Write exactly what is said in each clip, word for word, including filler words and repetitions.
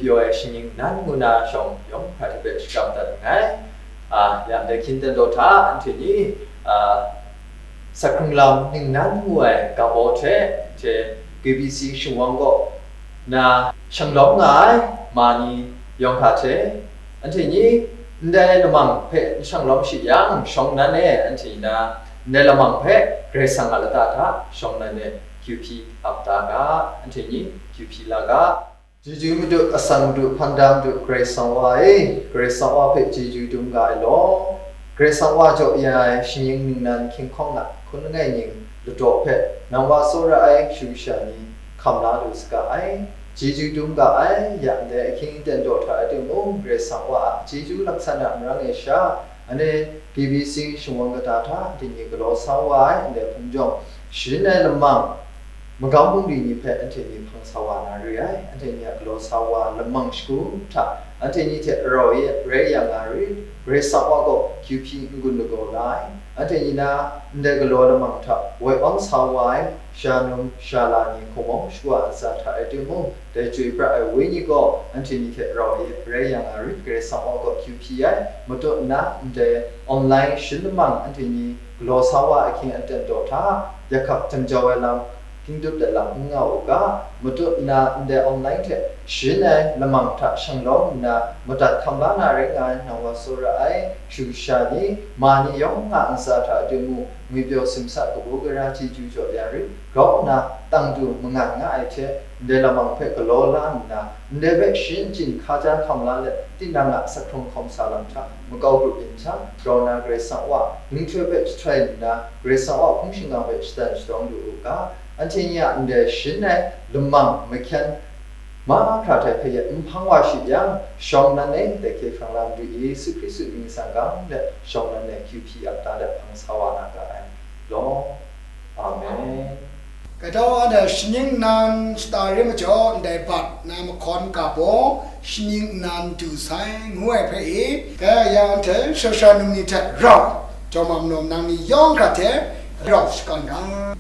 Pyaw ai shaning nan ngu na shawng yawng hkra hte hpe shakram dat nngai. A, ya ndai hkyin ten daw hta, anhte ni, a, Sakhung lam ningnan ngu ai ga baw hte, hte K B C shingwang kaw na shang lawm nga ai ma ni yawng hkra hte, anhte ni ndai lamang hpe n shang lawm shi yang, shawng nan e anhte na ndai lamang hpe Karai Kasang a lata hta shawng nan e Q P ap ta ga, anhte ni Q P la ga. Chyeju Madu, asan Madu, hpan da Madu, Karai Kasang Wa e, Karai Kasang Wa hpe chyeju dum ga ai law. Karai Kasang Wa jaw ya ai shaning ningnan hkying hkawng a hkun langai ning ladaw hpe nang wa tsawra ai kashu kasha ni hkam la lu saga ai. Chyeju dum ga ai, ya ndai ahkying ten daw hta ai timung, Karai Kasang Wa a chyeju laksan a marang e sha, anhte K B C shingwang kata hta dinghni galaw sa wa ai ndai hpung jawng, sharin ai lamang, magam bungli ni hpe anhte ni hpang sa wa na re ai, anhte ni a galaw sa wa lamang shagu hta, anhte ni hte rau e rai ya nga rit, Karai Kasang Wa gaw Q P n-gun lagaw la ai, anhte ni na ndai galaw lamang hta woi awn sa wa ai, sha num sha la ni hkumawng shawa ntsa hta rai timung, dai Chyoi pra ai Wenyi gaw anhte ni hte rau e rai ya nga rit, Karai Kasang Wa gaw Q P ai, matut nna ndai online sharin lamang anhte ni galaw sa wa ai hkying aten daw hta, yakhap jang jau ai lam, hkying dut ai lam n nga u ga, matut nna ndai online hte sharin ai lamang hta shang lawm nna, madat hkam la na rai nga ai, nang wa tsawra ai, shu sha ni, ma ni yawng a ntsa hta rai timung, ngwipyaw simsa kabu gara chyeju jaw ya rit, grau nna tang du mangan nga ai hte, ndai lamang hpe galaw la nna, ndai hpe sharin chying hkaja hkam la let, tinang a sakhkrung hkawm sa lam hta makau grup yin hta, grau na Karai Kasang Wa, ninghtoi hpe jahtoi nna, Karai Kasang Wa hpung shingkang hpe shatan shadawng lu u ga, anhte ni a ndai sharin ai lamang mahkyen mahkra hte hpe yet n hpang wa shi yang, shawng nan e, dai hkye hkrang la Madu Yesu Hkristu mying tsang gang let, shawng nan e Q P ap ta let hpang sa wa na ga ai law. Amen. Kata wa da shaning nan shata re majaw, ndai bat na mahkawn ga baw, shaning nan du sai ngu ai hpe e, kaya yang hte shasha num ni hte rau, jawma manum nang ni yawng hkra hte rau shakawn ga.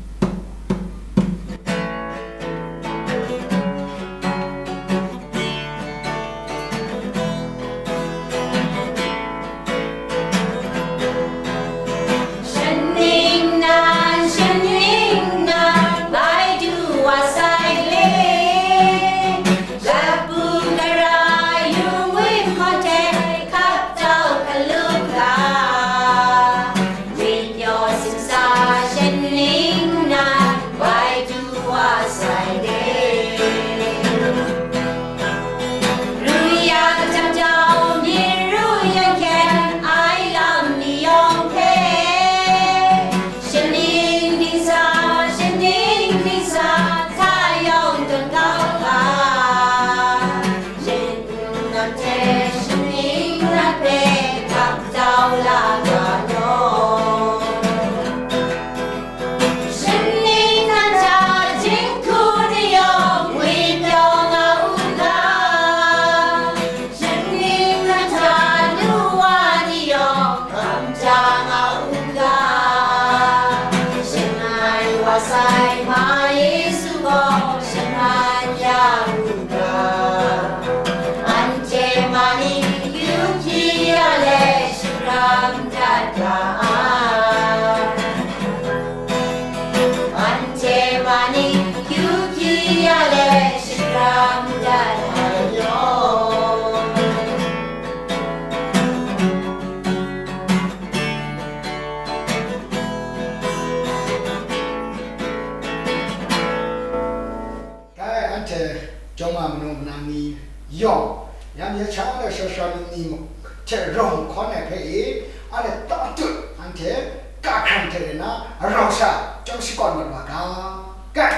Shaning nan, shaning nan, bai du wa sai le. Kabu gara yung wim hkawt e, hkap tau hkalup ga. Myit yaw simsa shaning nan, bai du wa sai de. Ru yang jang jau, myit ru yang hkyen ai lam ni yawng hpe, shaning dingsa, shaning dingsa, sa yawng tawn kau ga. Myit n-, nan hte shaning nan hpe hkap tau la ga law. Shaning nan hta jinghku ni yawng ngwipyaw nga u ga, shaning nan hta nu wa ni yawng hkam ja nga u ga, shangai wa sai ma Yesu gaw shaman ya u ga, anhte ma ni yu hpyi ya let shakram dat ga ai. Anhte ma ni yu hpyi ya let shakram dat ai yaw. Dai anhte jawma manu manang ni yawng, yan ya sha na shasha num ni hte rau hkawn ai hpe e, anhte tatut, anhte kahkrang hte rau na rau sha chyawm shakawn mat wa ga. Kai!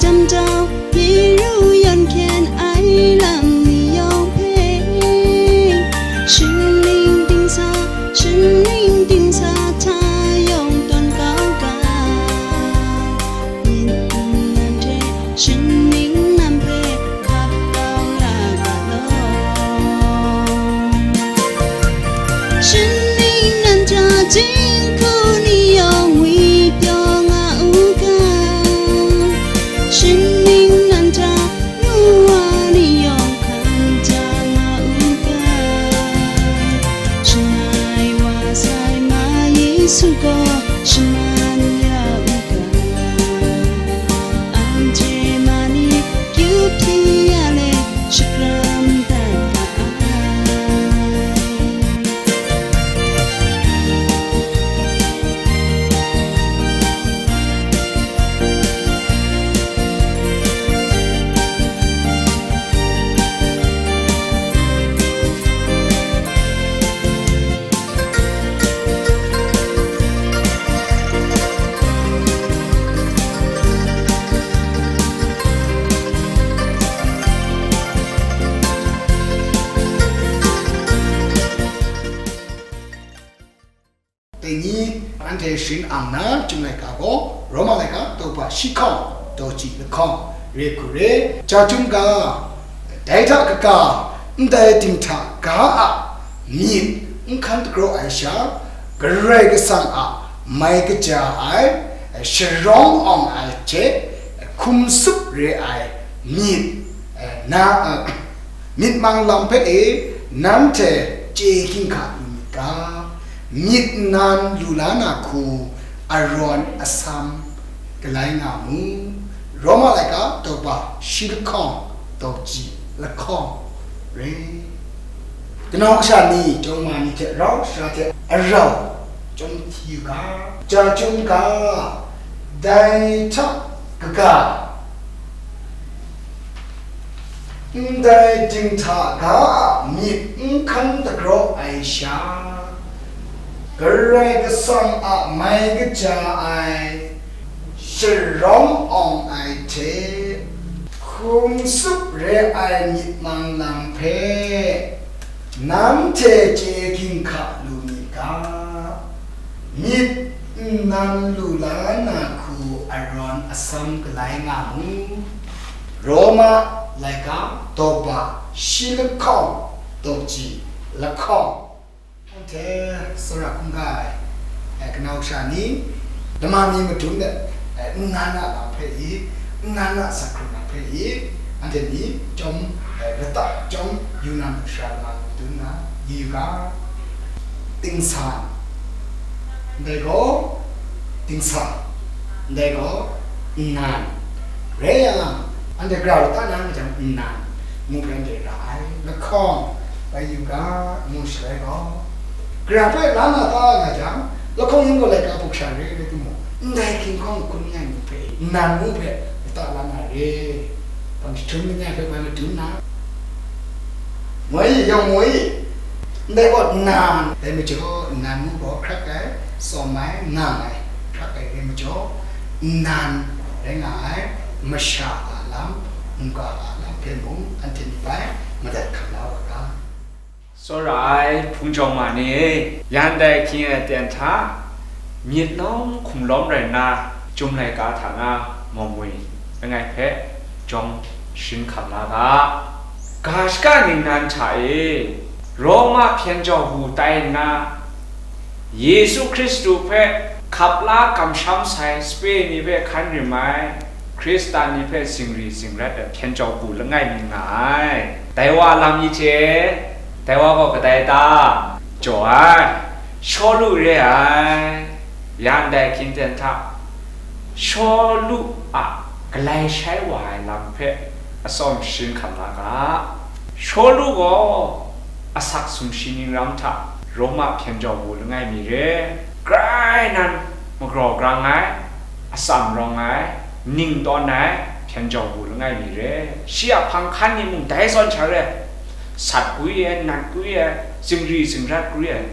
Tam jau, Yeru yan hkyen ai lam ni yawng hpe, shining dingsa, shining dingsa hta yawng tawn kau ga, myit n nan hte shining nan hpe hkap kau la ga law. Shining nan hta jinghku ni yawng ngwi pyaw nga u ga, shining nan hta nu wa ni yawng hkan ja nga u ga, shangai wa sai ma Yesu gaw shaman ya u ga, anhte ma ni kyu hpyi ya let shakram dat ma ai. Dai ni, anhte sharin ang na, Chyum laika gaw, Roma laika daw ba shi hkawng, daw ji lahkawng, re hku re, ja chyum ga, dai hta kaga, ndai dinghta ga a myit n hkan dagraw ai sha, Karai Kasang a mai kaja ai, sharawng awng ai hte, hkum sup re ai myit, na, myit mang lam hpe e nanhte chye hkinghka lu myit ga, myit nnan lu la na hku arawn asam galai nga mu. Roma laika daw ba shi lahkawng, daw ji lahkawng re. Kanau kasha ni, chyawm ma ni hte rau sara hte arau chyawm hti u ga, ja chyum ga, dai hta kaga, ndai dinghta ga a myit n hkan dagraw ai sha, Karai Kasang a mai kaja ai sharawng awng ai hte hkum sup re ai myit mang lam hpe nanhte chye hkinghka lu myit ga, myit nnan lu la na hku arawn asam galai nga mu. Roma laika daw ba shi lahkawng, daw ji lahkawng. Anhte tsawra hkungga ai, eh, kanau kasha ni, lama mi madun de, eh, nnan a lam hpe i, nnan a asak hkrung lam hpe i, anhte ni chyawm, eh, lata chyawm yu na masha lama mi madun na, yu yu ga, dingsa, ndai gaw, dingsa, ndai gaw, nnan, rai yang, anhte gara lata na nga jang, nnan, ngu hpe anhte ra ai, lahkawng, bai yu ga, ngu shaloi gaw, gara hpe la na ta nga jang, lahkawng yan gaw laika buk sha re rai timung, ndai hkinghkawng hkun nya ni hpe, nnan ngu hpe lata la na re, bang jahtum langai hpe bai madun na, moi, yawng moi, ndai gaw nnan, dai majaw, nnan ngu gaw hkrak ai, tsawm ai, ngang ai, hkrak ai rai majaw, nnan rai nga ai, masha a lam, mungga a lam hpe mung, anhte myit bai madat hkam la wa ga. Tsawra ai hpung jawng ma ni e, yan dai hkying aten hta, myit lawm hkum lawm rai nna, Chyum laika hta na mau moi langai hpe jawm sharin hkam la ga. Ga shaka ningnan hta e, Roma hpyen jau bu tai nna, Yesu Hkristu hpe hkap la kamsham sai sape ni hpe hkan rim ai, Hkristan ni hpe zingri zingrat ai hpyen jau bu langai mi nga ai. Dai wa lam ni hte, dai wa gaw kadai ta? Jaw ai, Shawlu re ai. Ya ndai hkying ten hta, Shawlu a galai shai wa ai lam hpe atsawm sharin hkam la ga. Shawlu gaw asak sumshi ning ram hta Roma hpyen jau bu langai mi re, grai nan magraw grang ai, atsam rawng ai, ning tawn ai hpyen jau bu langai mi re. Shi a hpang hkan ni mung dai zawn sha re, sat gwi ai, nat gwi ai, zingri zingrat gwi ai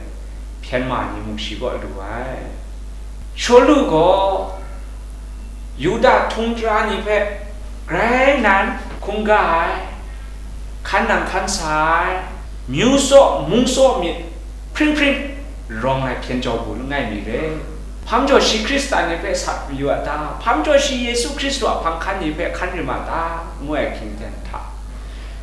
hpyen ma ni mung shi kaw lu ai. Shawlu gaw Yuda htung tara ni hpe Grai nan hkungga ai, hkan nang hkan sa ai, myu saw mung saw myit hpring hpring rawng ai hpyen jau bu langai mi re. Hpa majaw shi Hkristan ni hpe sat mayu a ta? Hpa majaw shi Yesu Hkristu a hpang hkan ni hpe hkan rim a ta? Ngu ai hkying ten hta,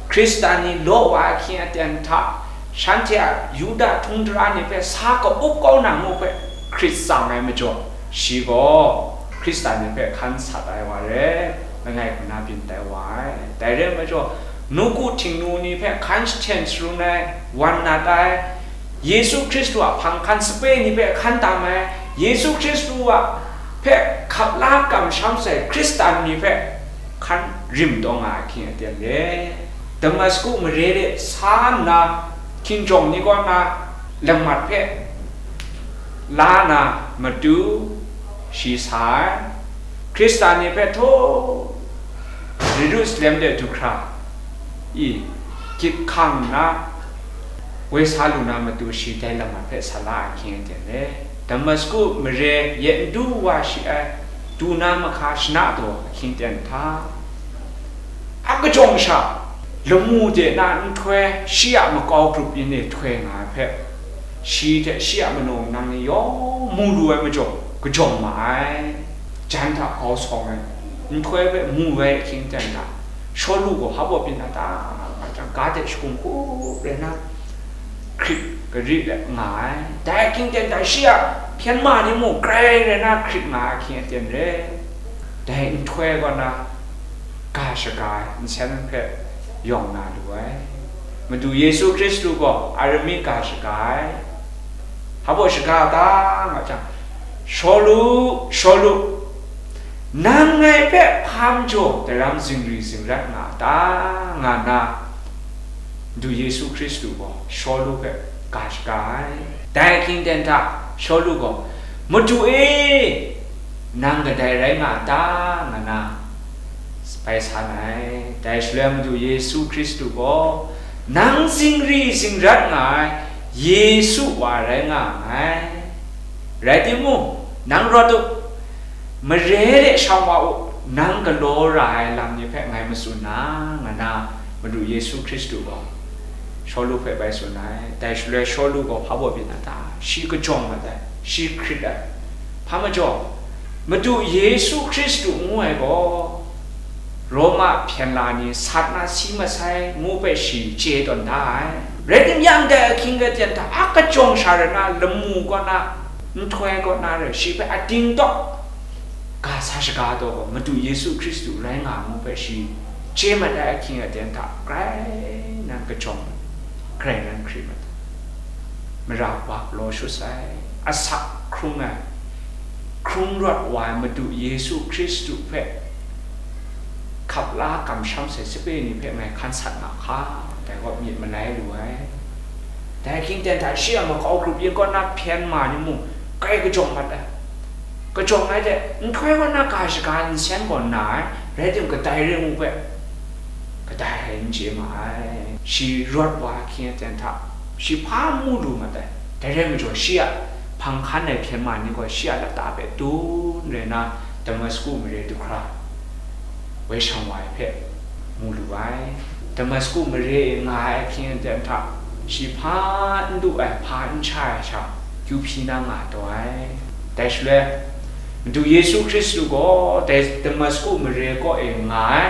Hkristan ni law wa ai hkying aten hta, shanhte a Yuda htung tara ni hpe sa ka-up kau na ngu hpe hkrit tsang ai majaw, shi gaw Hkristan ni hpe hkan sat ai wa re, langai kaw na byin tai wa ai. Dai re ai majaw, nawku htingnu ni hpe hkan jahten sharun ai, wan nat ai, Yesu Hkristu a hpang hkan sape ni hpe hkan tam ai, Yesu Hkristu a hpe hkap la kamsham sai Hkristan ni hpe hkan rim taw nga ai hkying aten re. Damasku mare de sa nna, hkinjawng ni kaw na lamat hpe la na matu shi sa ai. Hkristan ni hpe htaw Yerusalem de du hkra i, gyit hkang nna woi sa lu na matu shi dai lamat hpe sa la ai hkying aten re. Damasku mare yet n du wa shi ai, du na mahka shana taw ahkying ten hta, a kajawng sha lamu de na nhtoi shi a makau grup yin e htoi nga ai hpe, shi hte shi a manaw manang ni yawng mu lu ai majaw, kajawng ma ai. Jan hta grau sawng ai nhtoi hpe mu ai ahkying ten hta, Shawlu gaw hpa baw byin na ta, nga jang, ga de shagum hku rai na, hkrit gari let nga ai. Dai ahkying ten hta shi a hpyen ma ni mung grai rai na hkrit nga ai ahkying aten re. Dai nhtoi kaw na ga shaga ai nsen hpe yawng na lu ai. Madu Yesu Hkristu gaw arami ga shaga ai. Hpa baw shaga ga nga jang, "Shawlu, Shawlu, nang ngai hpe hpa majaw daram zingri zingrat nga a ta?" nga nna, Madu Yesu Hkristu gaw Shawlu hpe ga shaga ai. Dai ahkying ten hta Shawlu gaw, "Madu e, nang kadai rai nga a ta?" nga na bai san ai. Dai shaloi Madu Yesu Hkristu gaw, "Nang zingri zingrat nga ai Yesu wa rai nga nngai. Rai timung, nang rawt u, mare de shang wa u, nang galaw ra ai lam ni hpe ngai matsun na," nga na, Madu Yesu Hkristu gaw Shawlu hpe bai tsun ai. Dai shaloi Shawlu gaw hpa baw byin na ta? Shi kajawng mat ai, shi hkrit ai. Hpa majaw, Madu Yesu Hkristu ngu ai gaw, Roma hpyen la ni sat na si masai ngu hpe shi chye tawn da ai. Rai tim yang, dai ahkying aten hta a kajawng sha rai na, lamu kaw na, nhtoi kaw na rai, shi hpe ating taw, ga sa shaga taw gaw, Madu Yesu Hkristu rai nga ngu hpe shi chye mat ai ahkying aten hta, grai nan kajawng, grai nan hkrit mat ai. Mara wa galaw shut sai, asak hkrung ai, hkrung rawt wa ai Madu Yesu Hkristu hpe hkap la kamsham sai sape ni hpe ngai hkan sat nga hka, dai gaw myit malai lu ai. Dai ahkying ten hta shi a makau grup yin kaw na hpyen ma ni mung grai kajawng mat ai. Kajawng ai hte nhtoi kaw na ga shaga ai nsen gaw na ai, rai timung, kadai re ngu hpe, kadai rai n chye ma ai. Shi rawt wa ahkying aten hta, shi hpa n mu lu mat ai. Dai rai majaw, shi a hpang hkan ai hpyen ma ni gaw shi a lata hpe dun rai na, Damasku mare du hkra woi shang wa ai hpe mu lu ai. Damasku mare e nga ai ahkying aten hta, shi hpa n du ai, hpa n sha ai sha, kyu hpyi na nga taw ai. Dai shaloi, Madu Yesu Hkristu gaw dai Damasku mare kaw e nga ai,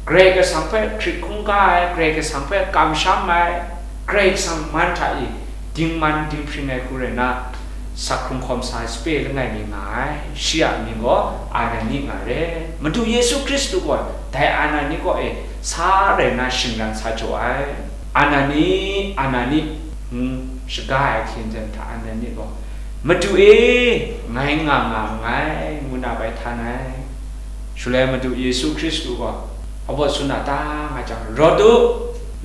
Karai Kasang hpe hkrit hkungga ai, Karai Kasang hpe kamsham ai, Karai Kasang man hta e dingman dinghpring ai hku rai na, sak hkrung hkawm sa ai sape langai mi nga ai. Shi a mying gaw Anani nga re. Madu Yesu Hkristu gaw dai Anani kaw e sa rai na shingran sa jaw ai. "Anani, Anani," ngu shaga ai ahkying ten hta, Anani gaw, "Madu e, ngai nga nga nngai," ngu na bai htan ai. Shaloi Madu Yesu Hkristu gaw, "Hpa baw tsun na ta?" nga jang, "Rawt u,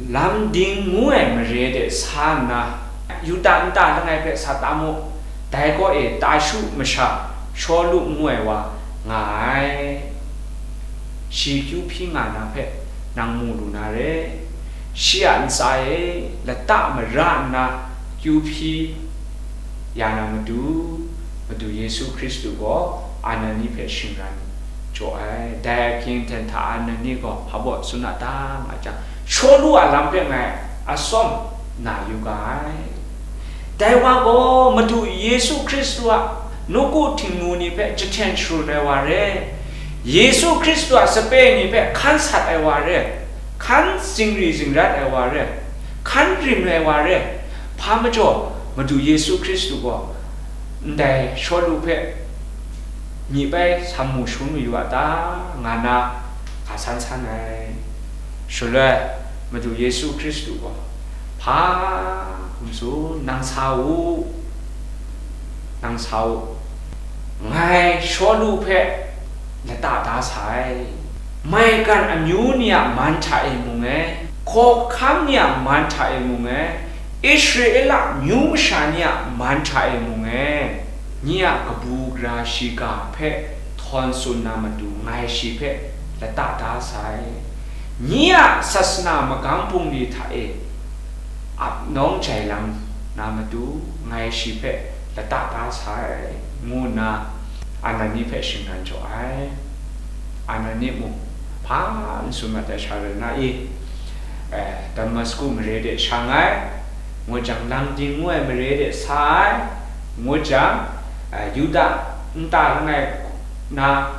lam ding ngu ai mare de sa nna, Yuda nta langai hpe sat tam u, dai kaw e Tarshu masha Shawlu ngu ai wa nga ai. Shi kyu hpyi nga na hpe nang mu lu na re. Shi a ntsa e lata mara nna kyu hpyi ya na matu, Madu Yesu Hkristu gaw Anani hpe shingran jaw ai. Dai ahkying ten hta Anani gaw hpa baw tsun a ta nga jang, Shawlu a lam hpe ngai atsawm na yu ga ai. Dai wa gaw Madu Yesu Hkristu a nawku htingnu ni hpe jahten sharun ai wa re, Yesu Hkristu a sape ni hpe hkan sat ai wa re, hkan zingri zingrat ai wa re, hkan rim ai wa re, hpa majaw Madu Yesu Hkristu gaw ndai Shawlu hpe myi bai sa mu shangun mayu a ta, nga na ga san san ai. Shaloi Madu Yesu Hkristu gaw, hpa hkum tsun, nang sa u, nang sa u, ngai Shawlu hpe lata da sa ai, maigan amyu ni a man hta e mung e, hkawhkam ni a man hta e mung e, Israela myu masha ni a man hta e mung e, nye a kabu gara shiga hpe htawn tsun na matu ngai shi hpe lata da sai. Nye a sasana magam bungli hta e ap nawng jai lang na matu ngai shi hpe lata da sai, ngu nna Anani hpe shingran jaw ai. Anani mung hpa n tsun mat ai sha rai na i, eh, Damasku mare de shang ai, ngut jang, Langding ngu ai mare de sa ai, ngut jang, eh, Yuda nta langai na,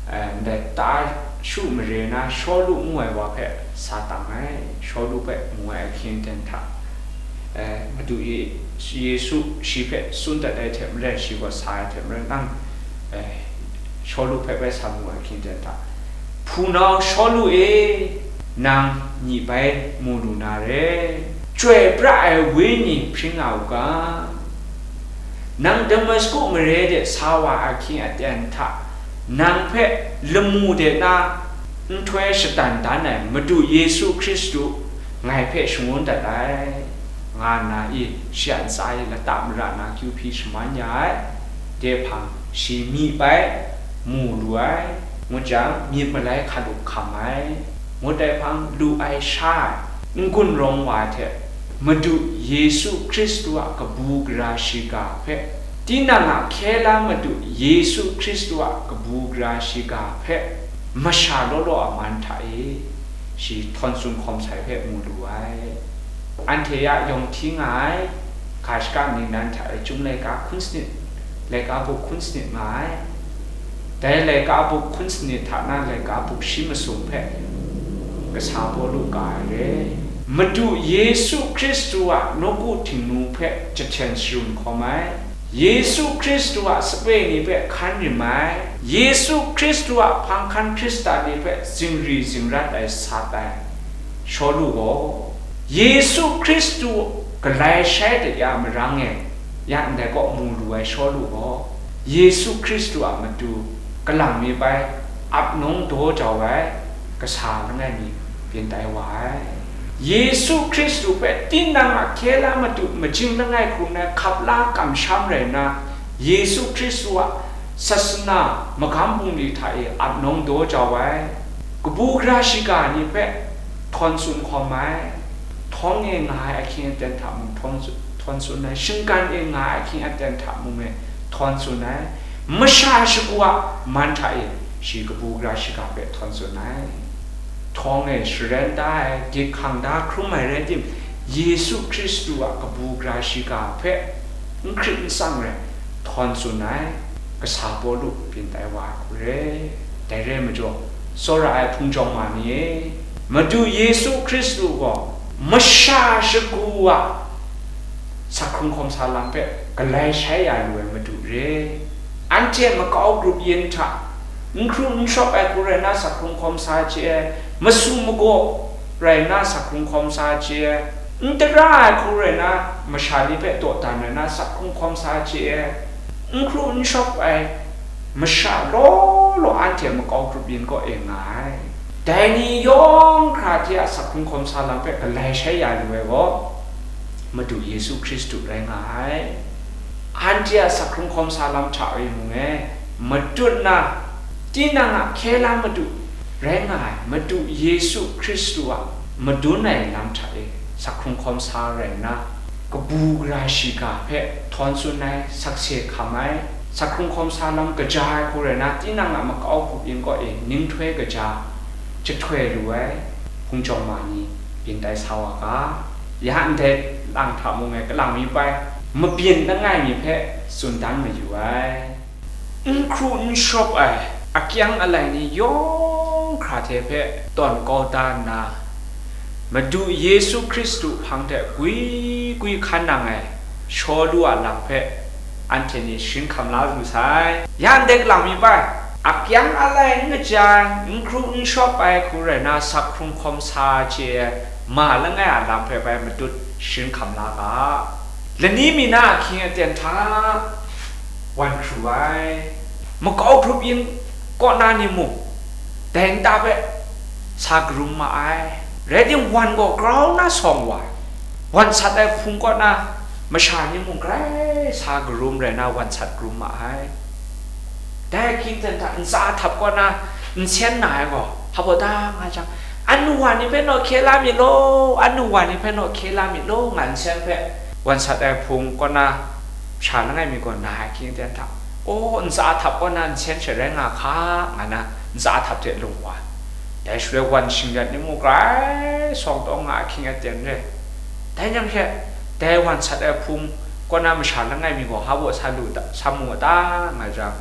eh, ndai ta shu mare na Shawlu ngu ai wa hpe sa tam ai. Shawlu hpe mu ai ahkying ten hta, eh, Madu Ye-, Yesu shi hpe tsun dat ai hte maren, shi gaw sa ai hte maren, nang, eh, Shawlu hpe bai sa mu ai ahkying ten hta, hpunau Shawlu e, nang myi bai mu lu na re, Chyoi pra ai Wenyi hpring nga u ga, nang Damasku mare de sa wa ahkying aten hta, nang hpe lamu de na nhtoi shadan dan ai Madu Yesu Hkristu ngai hpe shangun dat ai, nga nna i, shi a ntsa e lata mara na kyu hpyi shaman ya ai. Dai hpang shi myi bai mu lu ai, ngut jang, myit malai hkalup hkam ai, ngut ai hpang lu ai sha ai, n-gun rawng wa hte Madu Yesu Hkristu a kabu gara shiga hpe, tinang a hkye la Madu Yesu Hkristu a kabu gara shiga hpe masha law law a man hta e shi htawn tsun hkawm sai hpe mu lu ai. Anhte ya yawng hti nga ai, ga shaka ningnan hta e Chyum laika hkun sanit, laika buk hkun sanit nga ai. Dai laika buk hkun sanit hta na laika buk shi masum hpe kasa Pawlu ka ai re. Madu Yesu Hkristu a nawku htingnu hpe jahten sharun hkawm ai, Yesu Hkristu a sape ni hpe hkan rim ai, Yesu Hkristu a hpang hkan Hkrista ni hpe zingri zingrat ai sat ai Shawlu gaw, Yesu Hkristu galai shai de ya marang e, ya ndai kaw mu lu ai Shawlu gaw, Yesu Hkristu a matu kalang mi bai ap nawng daw jau ai kasa langai mi byin tai wa ai. Yesu Hkristu hpe tinang a hkye la matu majing langai hkrung ai hkap la kamsham rai nna, Yesu Hkristu a sasana magam bungli hta e ap nawng daw jau ai, kabu gara shiga ni hpe htawn tsun hkawm ai, htawng e nga ai ahkying aten hta mung htawn tsun, htawn tsun ai, shinggan e nga ai ahkying aten hta mung e htawn tsun ai, masha shagu a man hta e shi kabu gara shiga hpe htawn tsun ai. Htawng e sharen da ai, gyit hkang da hkrum ai rai tim, Yesu Hkristu a kabu gara shiga hpe n hkrit n tsang rai htawn tsun ai, kasa Pawlu byin tai wa ai hku re. Dai re ai majaw, tsawra ai hpung jawng ma ni e, Madu Yesu Hkristu gaw masha shagu a sak hkrung hkawm sa lam hpe galai shai ya lu ai Madu re. Anhte makau grup yin hta, n hkru n shawp ai hku rai na sak hkrung hkawm sa chye ai, masu magaw rai na sak hkrung hkawm sa chye ai, n tara ai hku rai na masha ni hpe dawdan rai na sak hkrung hkawm sa chye ai, n hkru n shawp ai masha law law anhte makau grup yin kaw e nga ai. Dai ni yawng hkra hte a sak hkrung hkawm sa lam hpe galai shai ya lu ai gaw, Madu Yesu Hkristu rai nga ai. Anhte a sak hkrung hkawm sa lam hta e mung e, matut na, tinang a hkye la Madu rai nga ai Madu Yesu Hkristu a madun ai lam hta e sak hkrung hkawm sa rai nna, kabu gara shiga hpe htawn tsun ai, sakse hkam ai, Sakhkrung hkawm sa lam kaja ai hku rai na, tinang a makau grup yin kaw e ninghtoi kaja jahtoi lu ai hpung chyawm ma ni byin tai sa wa ga, ya ndai lang hta mung e kalang mi bai mabyin langai mi hpe tsun dan mayu ai. N hkru n shawp ai akyang alai ni yawng hkra hte hpe tawn kau da nna, Madu Yesu Hkristu hpang hte gwi gwi hkan nang ai Shawlu a lam hpe anhte ni sharin hkam la lu sai. Ya ndai lang mi bai, akyang alai n kaja ai, n hkru n shawp ai hku rai na, sakhkrung hkawm sa chye ai ma langai a lam hpe bai matut sharin hkam la ga. Lani mi na ahkying aten hta wan hkru ai, makau grup yin kaw na ni mung, dai nta hpe sa karum ma ai. Rai timung, wan gaw grau na sawng wa ai, wan sat ai hpung kaw na masha ni mung grai sa karum rai na, wan sat karum ma ai. Dai ahkying aten hta ntsa ahtap kaw na nsen na ai gaw, hpa baw da nga jang, anu wa ni hpe naw hkye la myit law, anu wa ni hpe naw hkye la myit law, nga nsen hpe wan sat ai hpung kaw na masha langai mi gaw na ai ahkying aten hta, aw, ntsa ahtap kaw na nsen she rai nga hka, nga na ntsa ahtap hte lung wa ai. Dai shaloi wan shing-yat ni mung grai sawng taw nga ahkying aten re. Dai jang she, dai wan sat ai hpung kaw na masha langai mi gaw hpa baw sa lu ta, sa mu a ta, nga jang,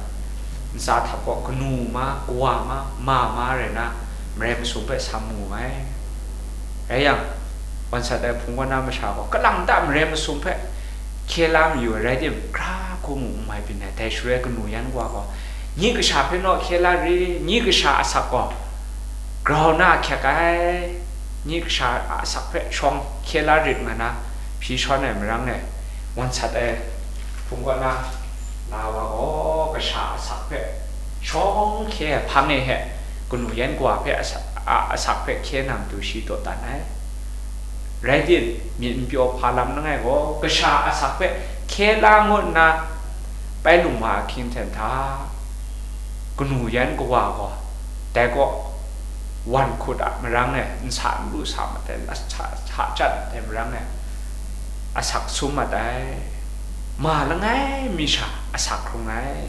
ntsa ahtap kaw kanu ma, kawa ma, ma ma rai na, marai masum hpe sa mu ai. Rai yang, wan sat ai hpung kaw na masha gaw kalang ta marai masum hpe hkye la mayu ai rai tim, hkra hku mu n mai byin ai. Dai shaloi kanu yan kawa gaw, nye kasha hpe naw hkye la rit, nye kasha asak gaw grau na ahkyek ai, nye kasha a asak hpe shawng hkye la rit, nga na hpyi shawn ai marang e, wan sat ai hpung kaw na la wa gaw, kasha asak hpe shawng hkye ai hpang e he, kanu yan kawa hpe asa-, a, asak hpe hkye na matu shi taw dan ai. Rai tim, myit n pyaw hpa lam langai gaw, kasha asak hpe hkye la ngut nna bai lung ma ahkying hten hta, kanu yan kawa gaw dai kaw wan hkut a marang e, nsa n lu sa mat ai, hta, hta chyat ai marang e, asak sum mat ai, ma langai mi sha asak hkrung ai.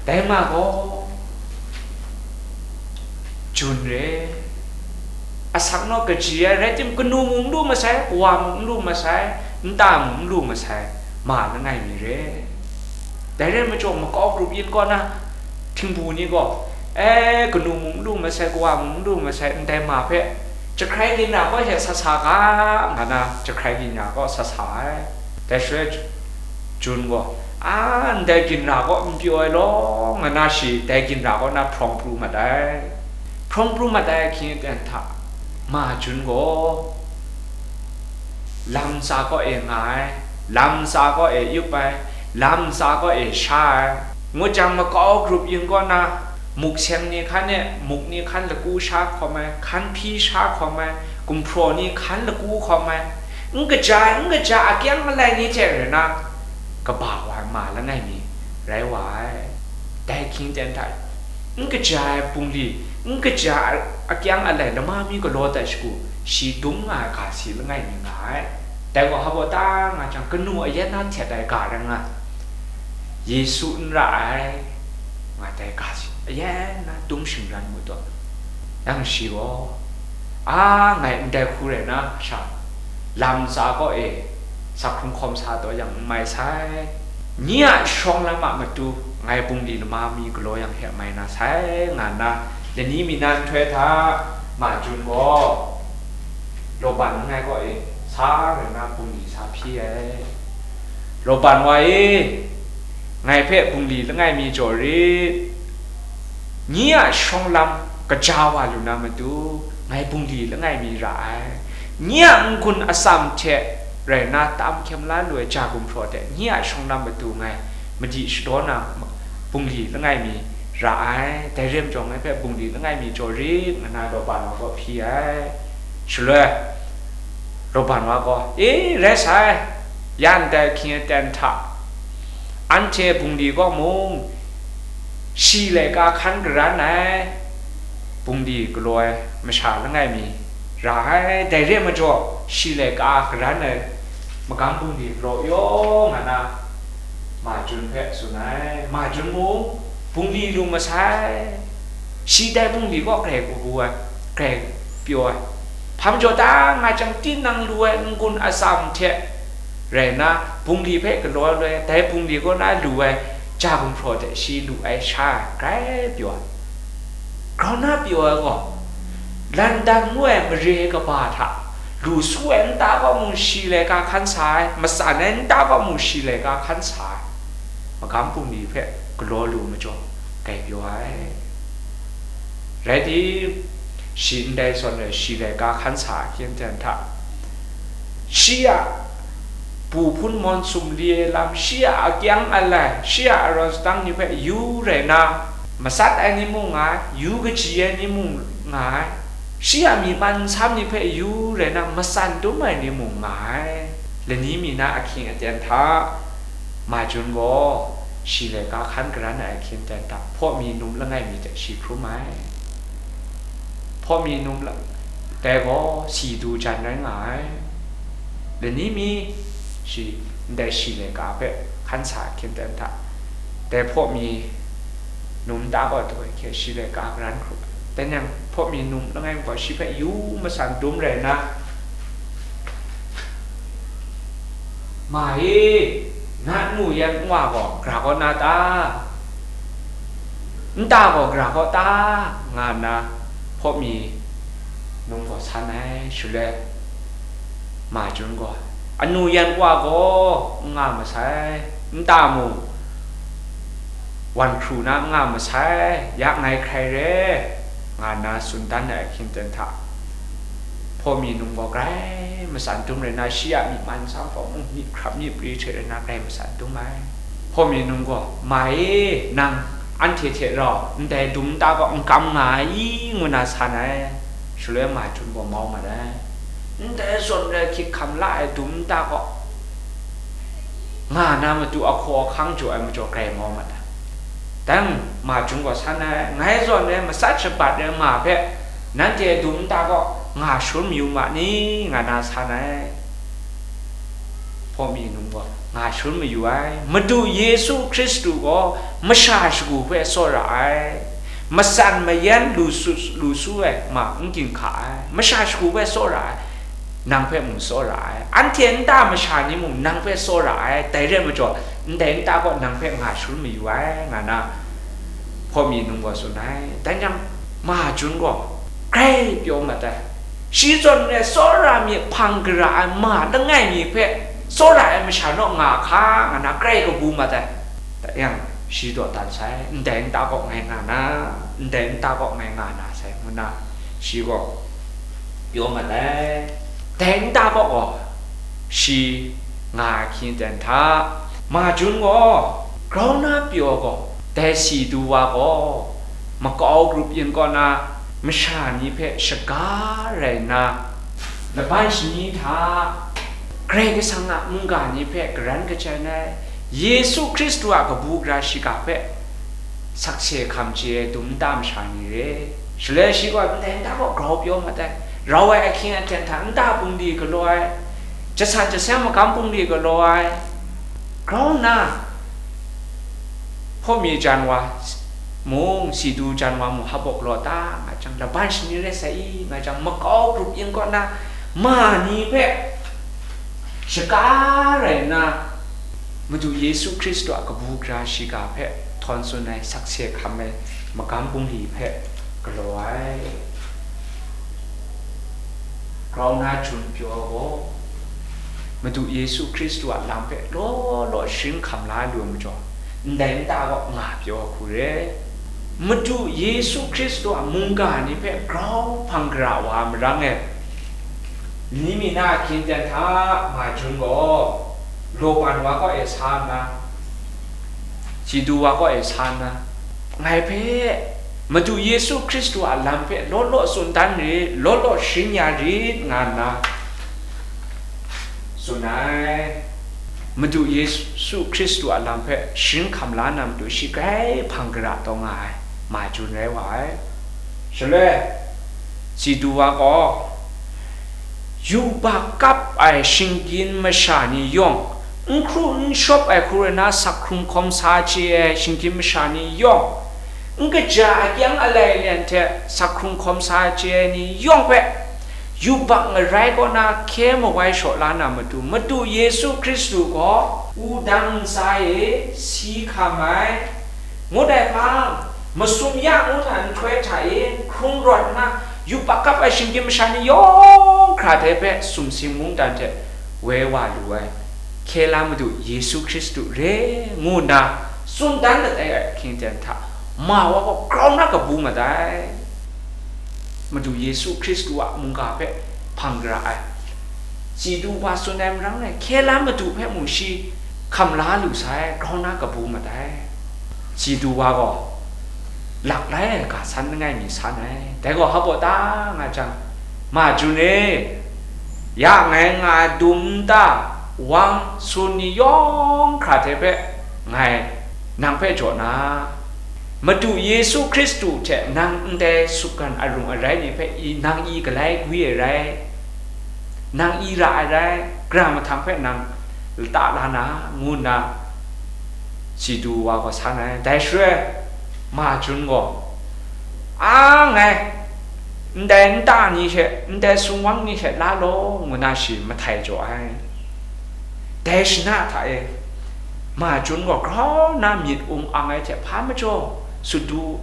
Dai ma gaw, Jun re. Asak naw kaji ai, rai tim, kanu mung n lu masai, kawa mung n lu masai, nta mung n lu masai, ma langai mi re. Dai rai majaw, makau grup yin kaw na htingbu ni gaw, e, kanu mung n lu masai, kawa mung n lu masai, ndai ma hpe jahkrai ginra kaw hte sa sa ga, nga na jahkrai ginra kaw sa sa ai. Dai shaloi Jun gaw, a, ndai ginra kaw n pyaw ai law, nga na shi dai ginra kaw na hprawng pru mat ai. Hprawng pru mat ai ahkying aten hta, ma Jun gaw lam ntsa kaw e nga ai, lam ntsa kaw e yup ai, lam ntsa kaw e sha ai, ngut jang, makau grup yin kaw na muk seng ni hkan e muk ni hkan laku sha hkawm ai, hkan hpyi sha hkawm ai, gumhpraw ni hkan laku hkawm ai, n kaja ai, n kaja akyang malai ni hte rai na kaba wa ai ma langai mi rai wa ai. Dai ahkying aten hta, n kaja ai bungli, n kaja ai akyang alai lama mi galaw dat shagu, shi dum nga ai ga si langai mi nga ai. Dai gaw hpa baw ta nga jang, kanu ayan na htet ai ga rai nga, Yesu n ra ai, nga dai ga si ayan na dum shingran mu taw. Yang shi gaw, a, ngai ndai hku rai na sha, lam ntsa kaw e sa hkrung hkawm sa taw yang n mai sai. Nye a shawng lam a matu ngai bungli lama mi galaw yang hte mai na sai, nga nna, lani mi na nhtoi hta, ma Jun gaw Laban langai kaw e sa rai na bungli sa hpyi ai. Laban wa e, ngai hpe bungli langai mi jaw rit. Nye a shawng lam kaja wa lu na matu, ngai bungli langai mi ra ai. Nye a n-gun atsam hte rai na, tam hkyem la lu ai ja gumhpraw hte nye a shawng lam matu ngai madi shadaw na bungli langai mi ra ai. Dai rai majaw, ngai hpe bungli langai mi jaw rit, nga na Laban wa kaw hpyi ai. Shaloi Laban wa gaw, e, rai sai, ya ndai ahkying aten hta, anhte bungli kaw mung shi laika hkan garan ai bungli galaw ai masha langai mi ra ai. Dai rai majaw, shi laika garan ai magam bungli galaw yaw, nga na Majun hpe tsun ai. Majun mung bungli lu masai. Shi dai bungli kaw grai kabu ai, grai pyaw ai. Hpa majaw ta nga jang, tinang lu ai n-gun atsam hte rai nna, bungli hpe galaw lu ai, dai bungli kaw na lu ai ja gumhpraw hte shi lu ai sha ai, grai pyaw ai. Grau na pyaw ai gaw, London ngu ai mare kaba hta lu su ai nta kaw mung shi laika hkan sa ai, matsan ai nta kaw mung shi laika hkan sa ai, magam bungli hpe galaw lu majaw, grai pyaw ai. Rai tim, shi ndai zawn e shi laika hkan sa ai hkying ten hta, shi a bu hpun mawn sumli ai lam, shi a akyang alai, shi a arawn sadang ni hpe yu rai na, matsat ai ni mung nga ai, yu kaji ai ni mung nga ai, shi a myi man nsam ni hpe yu rai na, matsan dum ai ni mung nga ai. Lani mi na ahkying aten hta, Majun gaw shi laika hkan garan ai ahkying ten hta, hpaw mi num langai mi hte shi hkrum ai. Hpaw mi num la-, dai gaw si du jan rai nga ai. Lani mi shi ndai shi laika hpe hkan sa ai hkying ten hta, dai hpaw mi num nta gaw du ai hkye shi laika garan hkrum ai. Dai nang hpaw mi num langai mi gaw shi hpe yu matsan dum rai nna, Ma e, na nu yan nwa gaw gra kaw na ta? Nta gaw gra kaw ta? Nga nna hpaw mi num gaw san ai. Shaloi Majun gaw, anu yan wa gaw n nga masai, nta mung wan hkru na n nga masai, ya ngai hkrai re, nga nna tsun dan ai ahkying ten hta, hpaw mi num gaw grai matsan dum rai na, shi a myi man nsam gaw mung, myit hkrap myit pri hte rai na grai matsan dum ai. Hpaw mi num gaw, Ma e, nang anhte hte rau ndai dum nta gaw n kam nga ai i? Ngu na san ai. Shaloi Majun gaw mau mat ai. Ndai zawn rai hkyit hkam la ai dum nta gaw nga na matu ahkaw ahkang jaw ai majaw grai mau mat ai. Dang Majun gaw san ai, Ngai zawn rai matsat shabat ai ma hpe nanhte dum nta gaw nga shangun mayu ma ni? Nga na san ai. Hpaw mi num gaw nga shangun mayu ai. Madu Yesu Hkristu gaw masha shagu hpe tsawra ai, matsan mayan lu su, lu su ai ma n ginhka ai, masha shagu hpe tsawra ai, nang hpe mung tsawra ai, anhte nta masha ni mung nang hpe tsawra ai, dai rai majaw, ndai nta gaw nang hpe nga shangun mayu ai, nga na hpaw mi num gaw tsun ai. Dai jang, Majun gaw grai pyaw mat ai. Shi zawn e tsawra myit hpang gara ai ma langai mi hpe tsawra ai masha naw nga hka, nga na grai kabu mat ai. Dai yang, shi dawdan sai, ndai nta gaw ngai nga na, ndai nta gaw ngai nga na sai, ngu na shi gaw pyaw mat ai. Dai nta gaw gaw, shi nga ai hkying ten hta, Majun gaw grau na pyaw gaw, dai si du wa gaw makau grup yin kaw na masha ni hpe shaga rai nna, laban shani hta Karai Kasang a mungga ni hpe garan kachyan ai, Yesu Hkristu a kabu gara shiga hpe sakse hkam chye ai dum nta masha ni re. Shaloi shi gaw ndai nta gaw grau pyaw mat ai, rau ai ahkying aten hta nta bungli galaw ai, jasan jaseng magam bungli galaw ai, grau nna, hpaw mi jan wa mung, si du jan wa mung, hap bawk law ta nga jang, laban shani rai sai i, nga jang, makau grup yin kaw na ma ni hpe shaga rai nna, Madu Yesu Hkristu a kabu gara shiga hpe htawn tsun ai, sakse hkam ai magam bungli hpe galaw ai. Grau na jun pyaw gaw, Madu Yesu Hkristu a lam hpe law law sharin hkam la lu ai majaw, ndai nta gaw nga pyaw ai hku re. Madu Yesu Hkristu a mungga ni hpe grau hpang gara wa ai marang e, ni mi na ahkying ten hta Majun gaw, Lawpan wa kaw e sa nna, Sidu wa kaw e sa nna, ngai hpe Madu Yesu Hkristu a lam hpe law law tsun dan rit, law law sharin ya rit, nga nna tsun ai. Madu Yesu Hkristu a lam hpe sharin hkam la na matu shi grai hpang gara taw nga ai, Majun rai wa ai. Shaloi, Sidu wa gaw, yubak kap ai shinggyim masha ni yawng N hkru n shawp ai hku rai nna, sak hkrung hkawm sa chye ai shinggyim masha ni yawng, n kaja akyang alai len hte sak hkrung hkawm sa chye ai ni yawng hpe yubak ngarai kaw na hkye mawai shaw la na matu, Madu Yesu Hkristu gaw wudang ntsa e si hkam ai, ngut ai hpang, masum ya ngu hta nhtoi hta e hkrung rawt nna, yubak kap ai shinggyim masha ni yawng hkra hte hpe sumsing mungdan hte woi wa lu ai, hkye la Madu Yesu Hkristu re, ngu nna tsun dan dat ai hkying ten hta, ma wa gaw grau na kabu mat ai. Madu Yesu Hkristu a mungga hpe hpang gara ai, chyeju wa tsun ai marang e, hkye la Madu hpe mung shi hkam la lu sai, grau na kabu mat ai. Chyeju wa gaw lak lai ai ga san langai mi san ai. Dai gaw hpa baw ta nga jang, ma jun e, ya ngai nga dum nta, wang sun ni yawng hkra hte hpe ngai nang hpe jaw na, Madu Yesu Hkristu hte nang ndai sukgan arung arai ni hpe i, nang i galai gwi ai rai, nang i ra ai rai, Karai mahtang hpe nang lata la na, ngu nna chyeju wa gaw san ai. Dai shaloi, ma jun gaw, a ngai, ndai nta ni hte, ndai sumwang ni hte la law, ngu nna shi mahtai jaw ai. Dai shana hta e, ma jun gaw grau nna myit ung ang ai hte hpa majaw, sut du,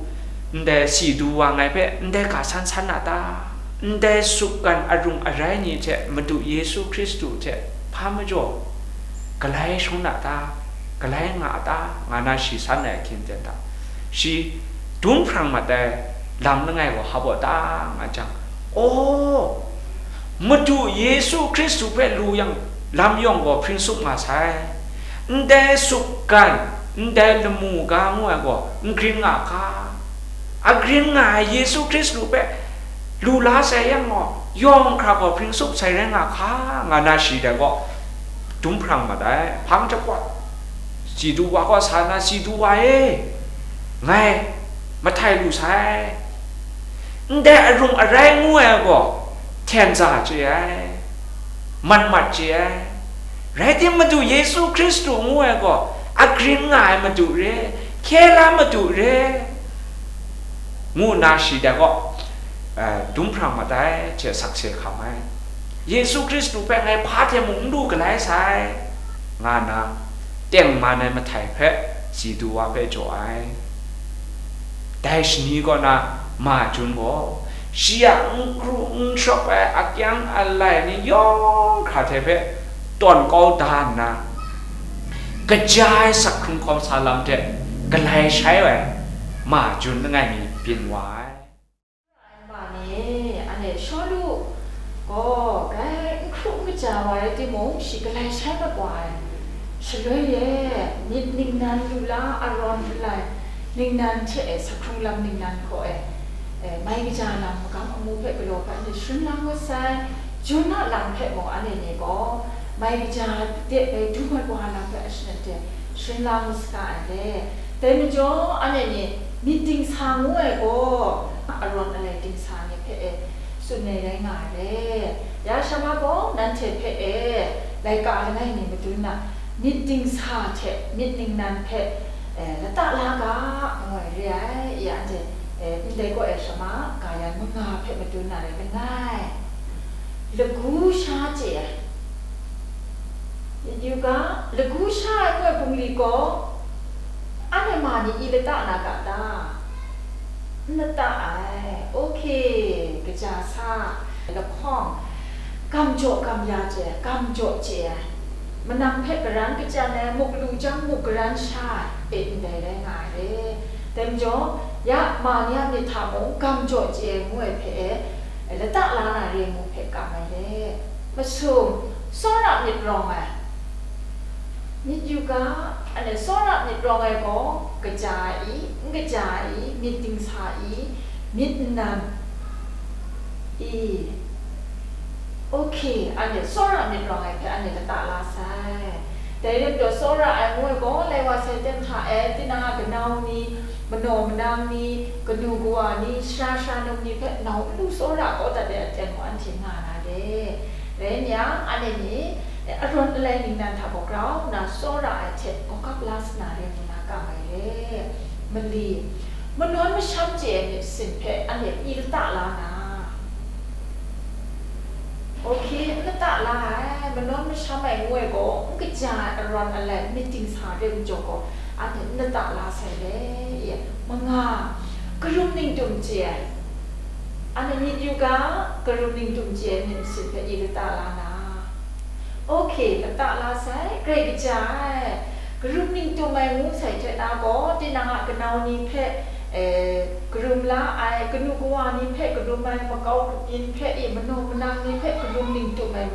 ndai si du wa ngai hpe ndai ga san san na ta? Ndai sukgan arung arai ni hte Madu Yesu Hkristu hte hpa majaw galai shung na ta? Galai nga a ta? Nga na shi san ai hkying ten hta, shi dum hprang mat ai lam langai gaw hpa baw ta nga jang, aw, Madu Yesu Hkristu hpe lu yang, lam yawng gaw hpring sup nga sai. Ndai sukgan, ndai lamu ga ngu ai gaw n grin nga hka? A grin nga ai Yesu Hkristu hpe lu la sai yang gaw, yawng hkra gaw hpring sup sai rai nga hka? Nga na shi dai gaw dum hprang mat ai. Hpang jahpawt, chyeju wa gaw sa na, chyeju wa e, ngai mahtai lu sai. Ndai arung arai ngu ai gaw hten za chye ai, mat mat chye ai. Rai tim, Madu Yesu Hkristu ngu ai gaw a grin nga ai Madu re, hkye la Madu re, ngu nna shi dai gaw, eh, dum hprang mat ai hte sakse hkam ai. Yesu Hkristu hpe ngai hpa hte mung n lu galai sai, nga nna tengman ai mahtai hpe chyeju wa hpe jaw ai. Dai shani kaw na ma jun gaw, shi a n kru n shawp ai akyang alai ni yawng hkra hte hpe tawn kau da nna, kaja ai sak hkrung hkawm sa lam hte galai shai ai ma jun langai mi byin wa ai. Ai ma ni, anhte Shawlu gaw grai n hkru n kaja wa rai timung, shi galai shai mat wa ai. Shaloi e, myit ningnan lu la, Aron nlai ningnan hte e, sak hkrung lam ningnan hkaw e, e, mai kaja lam magam amu hpe galaw hpe anhte sharin lang mat sai. Jun a lam hpe mung anhte ni gaw mai kaja de bai du mat wa lam hpe ashanan de sharin lang mat saga ai le. Dai majaw, anhte ni myit dingsa ngu ai gaw, Aron alai dingsa ni hpe e tsun ai rai nga ai le. Ya sha ma gaw, nanhte hpe e laika langai mi madun na, myit dingsa hte myit ningnan hpe, e, lata la ga, ngu ai re ai. Ya anhte, e, ndai gaw e sha ma, ga yan manga hpe madun na rai langai. Lagu sha chye ai. Myit yu ga, lagu sha ai ngu ai bungli gaw, anhte ma ni i lata na ga ta? N lata ai. Ok, kaja sa, lahkawng, gam jaw gam ya chye ai, gam jaw chye ai, manang hpe garan kachyan ai, muk lu jang muk garan sha ai, e ndai rai nga ai re. Dai majaw, ya ma ni a myit hta mung gam jaw chye ai ngu ai hpe e, lata la na re ngu hpe kam ai re. Masum, tsawra myit rawng ai. Myit yu ga, anhte tsawra myit rawng ai gaw, kaja ai i, n kaja ai i, myit dingsa i, myit nnan i, ok, anhte tsawra myit rawng ai hpe anhte lata la sai. Dai rai majaw, tsawra ai ngu ai gaw, lai wa sai ten hta e, tinang a kanau ni, manaw manang ni, kanu kawa ni, sara sara num ni hpe nau n lu tsawra kau dat ai aten gaw anhte nga na re. Rai nna, anhte ni Arawn alai ningnan hta gaw grau nna tsawra ai hte gawgap la sa na re mu na kam ai re. Mali, manawn masham chye ai myit sin hpe anhte pyi lata la na. Ok, n lata la ai, manawn masham ai ngu ai gaw, n kaja ai arawn alai myit dingsa re majaw gaw, anhte n lata la sai le. Manga, karum ningtum chye ai. Anhte myit yu ga, karum ningtum chye ai myit sin hpe i lata la na. Ok, lata la sai, grai kaja ai. Karum ningtum ai ngu sai hte na gaw, tinang a kanau ni hpe, eh, karum la ai, kanu kawa ni hpe karum ai, makau kabyin hpe, e, manaw manang ni hpe karum ningtum ai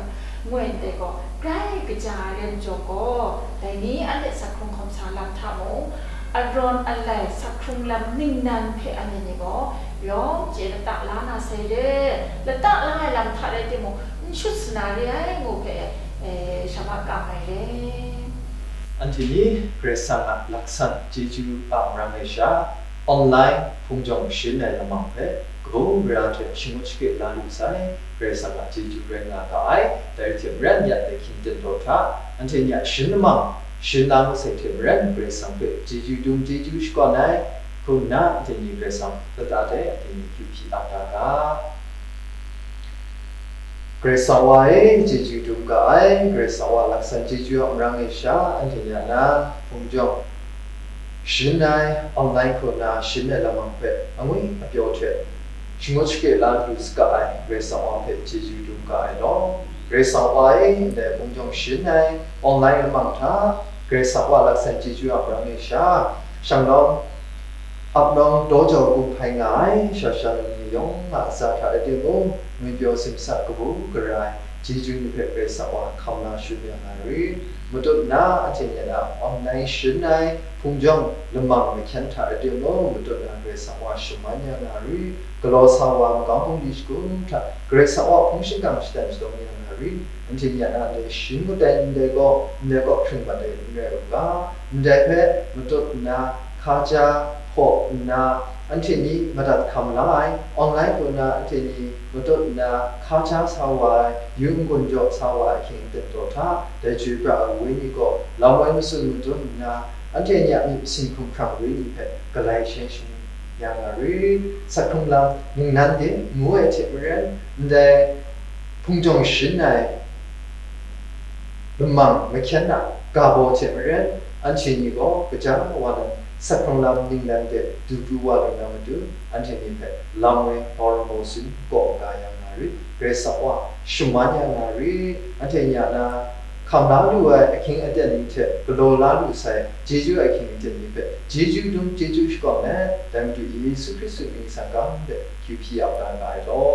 ngu ai ndai gaw, grai kaja ai re majaw gaw, dai ni anhte sak hkrung hkawm sa lam hta mung, arawn alai sak hkrung lam ningnan hpe anhte ni gaw yawng chye lata la na sai re. Lata la ai lam hta rai timung, n shut sa na re ai ngu hpe, eh, shama kam ai re. Anhte ni Karai Kasang a laksan chyeju a marang e sha, online hpung jawng sharin ai lamang hpe kabu gara hte shangut shake la lu sai, Karai Kasang a chyeju rai nga ga ai. Dai hte maren, ya dai hkying ten taw hta, anhte ni a sharin lamang sharin la masai hte maren, Karai Kasang hpe chyeju dum chyeju shakawn ai, hku nna anhte ni Karai Kasang lata de anhte ni kyu hpyi ap da ga. Karai Kasang wa e, chyeju dum ga ai, Karai Kasang wa laksan chyeju a marang e sha, anhte ni a na hpung jawng sharin ai, online hku nna sharin ai lamang hpe angwi apyaw hte shangut shake la lu saga ai Karai Kasang wa hpe chyeju dum ga ai law. Karai Kasang wa e, ndai hpung jawng sharin ai, online lamang hta Karai Kasang wa laksan chyeju a marang e sha, shanglawm, ap nawng daw jau kum hpai nga ai, sha sha ni yawng a aza hta rai timung, ngwipyaw simsa kabu gara ai chyeju ni hpe Karai Kasang wa hkam na shun ya nga ri. Matut nna anhte ni a online sharin ai hpung jawng lamang mahkyen hta rai timung, matut nna Karai Kasang wa shaman ya nga ri. Galaw sa wa, magam hpung di shagu hta Karai Kasang wa hpung shingkang shatan shadawn ya nga ri. Anhte ni a na ndai sharin ngut ai ndai gaw, ndai gaw hpring mat ai n rai u ga, ndai hpe matut nna hka ja hpaw nna, anhte ni madat hkam la ai, online hku nna anhte ni matut nna hka ja sa wa ai, yu n-gun jaw sa wa ai ahkying aten taw hta, dai chyoi pra ai wenyi gaw lam woi matsun madun nna, anhte ni a myit masin hkumhkrang wenyi hpe galai sheng shangun ya nga ri. Sak hkrung lam ningnan de ngu ai hte maren, ndai hpung jawng sharin ai lamang mahkyen a ga baw hte maren, anhte ni gaw kaja wa nan sak hkrung lam ningnan de du pru wa lu na matu, anhte ni hpe lam woi hpawng bawng sin kaw ga ya nga ri, Karai Kasang wa shaman ya nga ri, anhte ni a na hkam la lu ai ahkying aten ni hte galaw la lu sai, chyeju ai ahkying aten ni hpe chyeju dum chyeju shakawn let, dai Madu Yesu Hkristu mying sanggang hpe kyu hpyi ap da nga ai law.